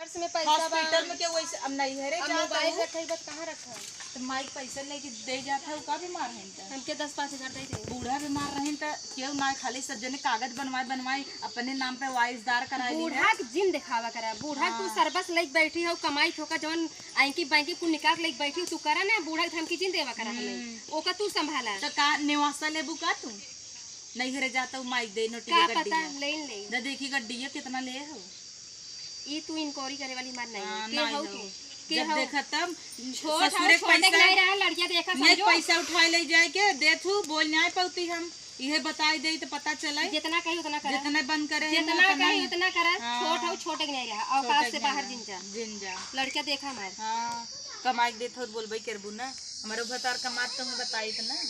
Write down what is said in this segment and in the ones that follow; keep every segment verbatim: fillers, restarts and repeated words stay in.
पर्स में पैसा बा। हॉस्पिटल में केहू ऐसे, अब नैहरे अब जात मोबाइल हूँ। रखे बा त कहाँ रखा? तो माई पैसा लेके दे जात है, उ का बीमार है त? हमके दस पाँच हजार दे दे। बूढ़ा बीमार रहिन त केहू ना, खाली सब जने कागज बनवाए बनवाए अपने नाम पे वारिसदार करा ली है। बूढ़ा के जिन देखावा करा, बूढ़ा के तू हाँ। सरबस लेके बैठी हो, कमाई थोका जवन आंकी बांकी कुल निकाल के लेके बैठी हो, तू करा ना, बूढ़ा के धमकी जिन देवा करा हमें। हम्म। ओका तू संभाला। तो का नेवासा लेबू का तू? नैहरे जाता हूँ माई दे नोटिया का गड्डी पता, है। ले ले। द देखी गड्डी है कितना ले हो। ई तू इंक्वायरी करे वाली हमार नहीं है। हाँ, के नहीं हऊ हो। तू? के जब हऊ? देखा तब छोट ससुरे हऊ, के छोटे के पैसा, नहीं रहा, लड़किया देखा ये समझो। पैसा उठाए ले जाए के दे तू, बोल नहीं पौती हम। इहे बताई दे तो पता चले। जितना कही उतना करा। जितना बंद करे हम जितना उतना कही ही। उतना करा। हाँ। छोट हऊ, छोटे के नहीं रहा, छोटे औकात के से नहीं बाहर रहा। जिन जा। जिन जा। लड़किया देखा हमार। हाँ, कमाई के देत हो तो बोलबे करबू ना। हमारो भतार कमात तो हमें बताई तो ना।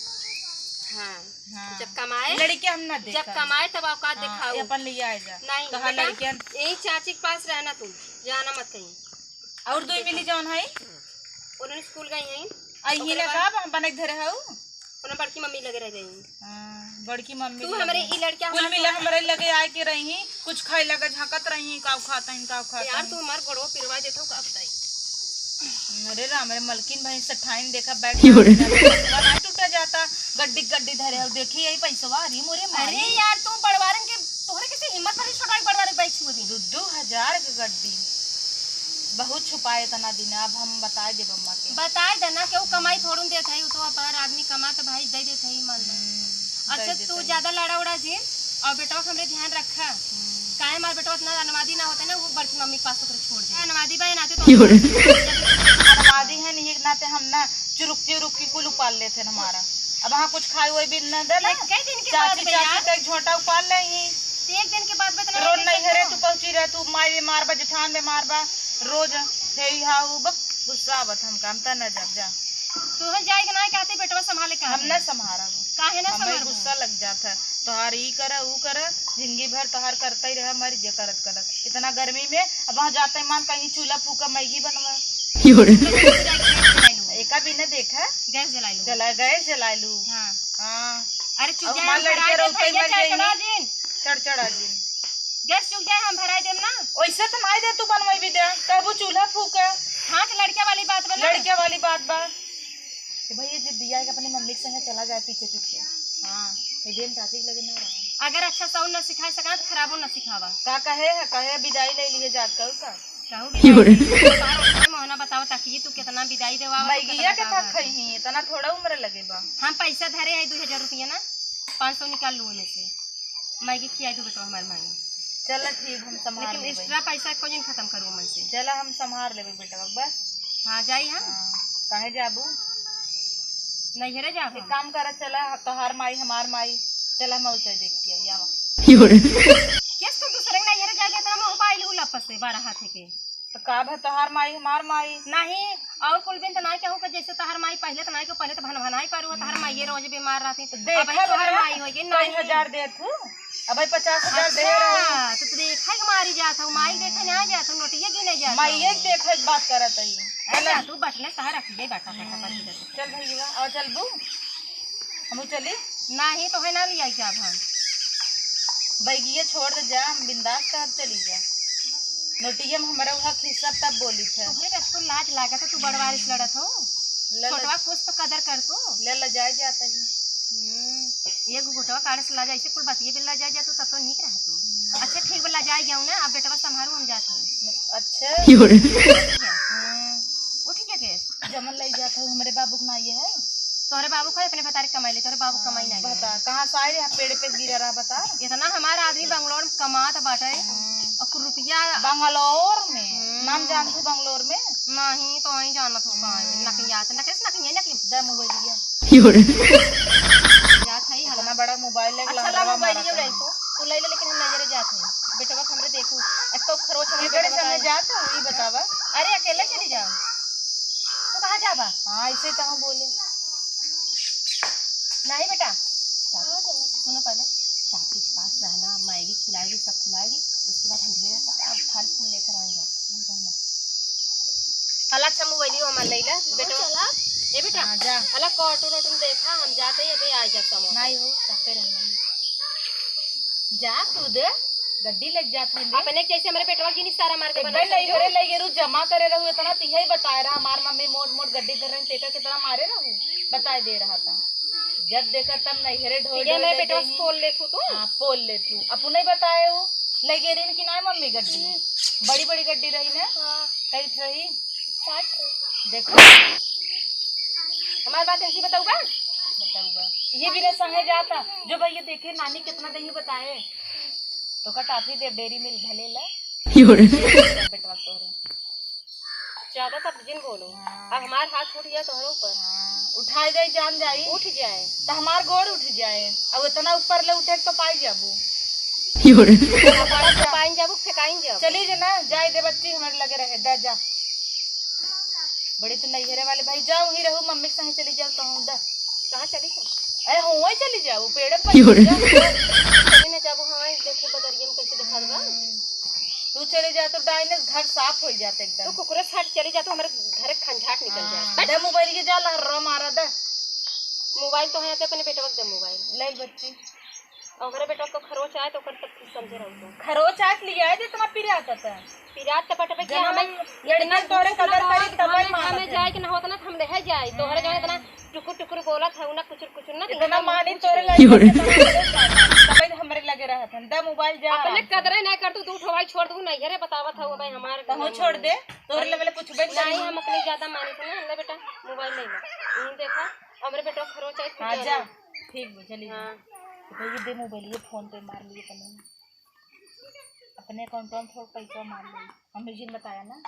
हाँ। हाँ। जब कमाए, लड़के हम ना जब देखा। कमाए तब औकात हाँ, दिखाओ। ये अपन ले आए जा। नहीं, तो हाँ, बेटा, लड़कियन यही चाची के पास रहना तुम, जाना मत कहीं। और दो मिली जौन है? उन्होंने स्कूल गई हैं। आ, ये ओकरे ना बाद का, हम बने के धरे हऊ? उन्हें बड़की मम्मी लगे रह गई। हाँ, बड़की मम्मी तू लगे। हमरे ई लड़किया कुल हमार मिला तोरा हमरे लगे आए के रही, कुछ खाए लगे झांकत रही, काउ खाता है, काउ खाता यार, है। तू हमार गोड़वा पिरवा देत हो, का बताई? अरे राम रे, मलकिन भाई से ठाइन देखा, बैठ ना टूटा जाता, गड्डी गड्डी धरे हो, देखी यही पैसवा, अरे मोरे माई। अरे यार, तू बड़वारन के, तोहरे कैसे हिम्मत भरी छोटा बड़वारन के बैठ छुए दी? दू दू हजार के गड्डी, बहुत छुपाए इतना दिन, अब हम बताए देब अम्मा के। बताए देना, केहू कमाई थोड़ू देत है, उ तो अपार आदमी कमा तो भाई दे देत है, मान लो। हम्म, अच्छा, दे देत तू है। ज्यादा लड़ा उड़ा जिन, और बेटवा के हमरे ध्यान रखा। हम्म। काहे हमार बेटवा इतना अनवादी ना होते ना, वो बड़की मम्मी के पास ओकरे छोड़ दे। अनवादी बा, ये नाते तो क्यों रे? अनवादी है, नहीं, एक नाते हम ना चुरुक्की उरुक्की कुल उपाल लेते हैं हमारा। अब हाँ कुछ खाए हुए भी न दे ना। एक कई दिन के बाद चाची, में चाची यार। तक झोंटा उपाल ले ही। तो एक दिन के बाद में इतना रोज कैसे नहीं घरे हो? तू पहुंची रह, तू माई बीमार बा, जेठान बीमार बा, रोज हे ही हा उ बक गुस्सा आवत हमका, हम त न जाब जा। तू है जाए के ना कहते बेटवा संभाले का हम है? ना संभारब। काहे ना हम संभारबो? गुस्सा लग जात है। तोहार ई करा, ऊ करा, जिंदगी भर तोहार करता ही रहा, मर जे करत करत। इतना गर्मी में अब वहाँ जाते मान कहीं चूल्हा फूका, मैगी बनवा। एका भी न देखा। गैस जला लू। जला, गैस जला लू। हाँ। हाँ। अरे चुप अब जा, हमार लड़के भरा के रोते भैया मर जाई चढ़चढ़ा ना। जिन। चढ़चढ़ा जिन। गैस चुप जाए, हम भराई देम ना। ओइसे त नाई दे, तू बनवाई भी दे। कहबू चूल्हा फूका। हाँ, तो लड़के वाली बात बा ना। लड़के वाली बात बा। तो भैया, जे बिया के अपने मम्मी के संगे चला जाए पीछे पीछे। हाँ। कह दे, हम चाची के लगे ना रहे। अगर अच्छा साउंड ना सिखाए सका, तो खराबो ना सिखावा। का कहे है, कहे विदाई ले लिए जात कहू का? कहू विदाई ले लिए। मोहना बताओ, ताकि तू कितना विदाई देवा, मैगिया के था खई ही, इतना थोड़ा उम्र लगे बा। हम पैसा धरे है दो हजार रुपया ना, पाँच सौ निकाल लू ओमे से। मैगी खियाई दू बेटवा हमार मांगे। चल ठीक, हम संभाल लेकिन लेबै। एक्स्ट्रा पैसा को जिन खत्म करू मन से। चला हम संभाल लेबै बेटवा, बस। हाँ, जाई हम। हाँ, काहे जाबू? नैहरे जाब एक हम। काम करा, चला तोहार माई, हमार माई, चला हम उसे देख के आई, आवा। केस तो दूसरे के नैहरे जाके इतना मोह पाइल हूँ लपस से बारह हाथ के। तो का भा तोहार माई, हमार माई? नहीं, और कुल बिन तो नाई कहू के जैसे तोहार माई पहले तो नाई के पहले तो भन भनाई पर हुआ, तोहार माई ये रोज बीमार रहती। तो अब देखा तोहार ना, माई हो गई, कई नहीं। हजार देत हूँ, अब पचास हजार दे रहे हूँ। अच्छा, तो तू देखा के मारी जात हूँ, माई देखे ना जात हूँ, नोटिया गिने जात हूँ। माई एक देखे के बात करत है। अरे जा तू बटने सहा रख दे, बाटा बाटा बाटा। चल भैया, और चलबू? हमहू चली? नाही, तोहे ना लियाई जाब हम। बैगिया छोड़ दे जा, हम बिंदास तब चली जा। नोटिया में हमरा उहाँ खिस्सा तब बोली थे। तोहरे का तो लाज लागत है, तू बड़वारी से लड़त हो। ले, ले। छोटवा कुछ तो कदर कर तू। ले, ले जाए जाता ही। हम्म, ये गुगुटवा काढ़े से ला जाए, ऐसे कुल बतिये पे ला जाए जा तू, तब तो निक रह तू। अच्छा ठीक बा, ला जाए गया ना, अब बेटवा संभारू, हम जात हई। अच्छा। क्यों रे? हम्म। उठ गया केस? जमन लई जात हऊ, हमरे बाबू के ना ये है। तोहरे बाबू का अपने भतारे कमाई ले, तोहरे बाबू कमाई ना ले। बता, कहाँ से आए रे? पेड़ पे गिरा रहा, बता। इतना हमारा आदमी बंगलोर में कमात बाटे। हम्म। और कुल रुपया बंगलोर में? हम्म। नाम जानत हऊ बंगलोर में? नहीं, तो ही जानत हो कहाँ है। हम्म। नकिया, तो नकिया, नकिया, नकिया। दे मोबाइलिया। क्यों रे? जात है, हला। इतना बड़ा मोबाइल लेके अच्छा, ला लहंगवा मोबाइल मारत ये है। रही तो, तू ले ले, लेकिन हम नजरे जात है। बेटवा के हमरे देखू, एक तो खरोच हमरे एकरे बेटवा संगे का है। जात हो, ई बतावा। अरे, अकेले चली जाओ। तू कहाँ जाबा? हाँ, ऐसे कहाँ बोले? नहीं बेटा, सुनो पहले, चाची के पास रहना, मैगी खिलाएगी, सब खिलाएगी, उसके बाद हम ढेर सारा फल फूल लेकर आएंगे। हला, अच्छा, मोबाइलियो हमार लैला, बेटवा। चला। ए बेटा, हाँ, जा। हला, कार्टून वार्टून देखा, हम जाते ही अबे आ जाता हम। नहीं हो, जाते रहना। जा, कूद। गड्डी लग जात है बे। अपने जैसे हमरे बेटवा की निसारा मार के एकदम बनाई नैहरे समझो। लगे रहू, जमा करे रहू, इतना तो यही बताए रहा, हमार मम्मी मोट मोट गड्डी धर रही, तेकर कितना मारे रहू, बताए दे रहा था। जब देखा तब नैहरे ढोल ये ढोल मैं ले बेटवा गई। से पोल ले थू तू। हाँ, पोल ले थू। अपने बताए हो, लगे रही कि ना मम्मी गड्डी? हम्म। बड़ी बड़ी गड्डी रही ना? हाँ। कई रही? चार ठो। देखो। हमार बात ऐसी बताऊबा? बताऊबा। ये भी रे संगे जाता। जो भाई ये देखे नानी कितना देही बताए। तो का टाफी दे डेरी मिल्क भले ला। यो रे। बेटवा तोरे। ज्यादा सब जिन बोलो। हाँ। अब हमार हाथ उठ गया तोहरे ऊपर। हाँ। उठाए जाई जान जाई। उठ जाए। तो हमार गोड़ उठ जाए। अब इतना ऊपर ले उठे तो पाई जाबू। यो रे। पाइन जाबू, फेंकाइन जाबू। चली जे ना, जाए दे बच्ची, हमारे लगे रहे, दा जा। बड़ी तो नैहरे वाले भाई, जाओ वहीं रहो, मम्मी के संगे चली जाओ, कहूँ दा। कहाँ चली जाओ? अरे हुआ ही चली जाओ, पेड़ पर यो रे। चली जाओ। चली ना जाबू, हमारे देखे बदरिया में कैसे दिखात बा। हम्म। तू चली जा तो डाइनस घर साफ हो जाते एकदम। तू कुकुरे साथ चली जा तो हमारे घर खंझाट निकल जाए। हाँ, दे मोबाइल के जा लहर्रा मारा दे। मोबाइल तो है ते अपने बेटवा के दे मोबाइल। ले बच्ची। और हमारे बेटवा को खरोच आए तो ओकर तब समझे रहू तो। खरोच आए तो लिया है जितना पिरात है। पिरात तो पटबे के जना हमें लड़कियां इतना तोरे दुख कदर ना करी होत, तब हमें, मानत हमें है। जाए के ना होत ना तो हम रह जाए। तोहरे जौन इतना टुकुर टुकुर बोलत है, उना कुचुर कुचुर ना इतना दिमाग मानी कुचुर तोरे कुचुर। लगे तब हमरे लगे रहत हन। दा मोबाइल जा अपने आराम से। कदरे ना कर तू, दू ठो भाई छोड़ दू, नहीं हरे बतावत हूँ भाई हमारे तो हम छोड़ दे। तोरे लगे कुछ बेच नहीं, हम अपने ज्यादा माने थे ना, ले बेटा मोबाइल ले ले। नहीं देखा, हमरे बेटा खरोच है, हाँ, जा। ठीक बा, चली जा। हाँ। तो ये दे मोबाइल, ये फोन पे मार लिए तने। अपने अकाउंट में थोड़ा पैसा मार ले। हमें जिन बताया ना।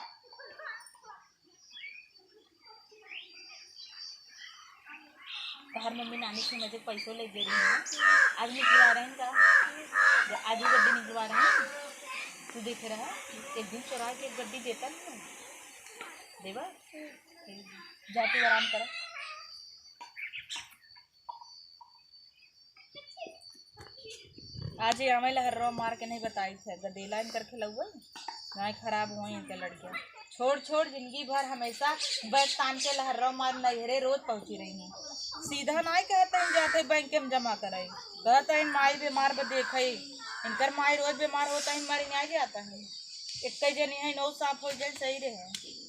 तोहर मम्मी नानी के मजे पैसो ले दे रही है। आज निकलवा रहे हैं का? आज ही गड्डी निकलवा रहे हैं। तू देखे रहा, एक दिन चोरा के एक गड्डी देता नहीं। देवा? जा तू आराम कर। आज ये आवे लहर्रा मार के नहीं बताई थे, गदेला इनकर खेलौआ, नाय खराब हुआ इनके लड़के। छोड़ छोड़, जिंदगी भर हमेशा बैग तान के लहर्रा मार नैहरे रोज पहुँची रही हैं। सीधा नाय कहते हैं जाते बैंक में जमा कराई, कहते हैं माई बीमार बा देखे, इनकर माई रोज बीमार होता है, मारी नहीं जाता है। एक जनी है नौ साफ हो जाए सही रहे।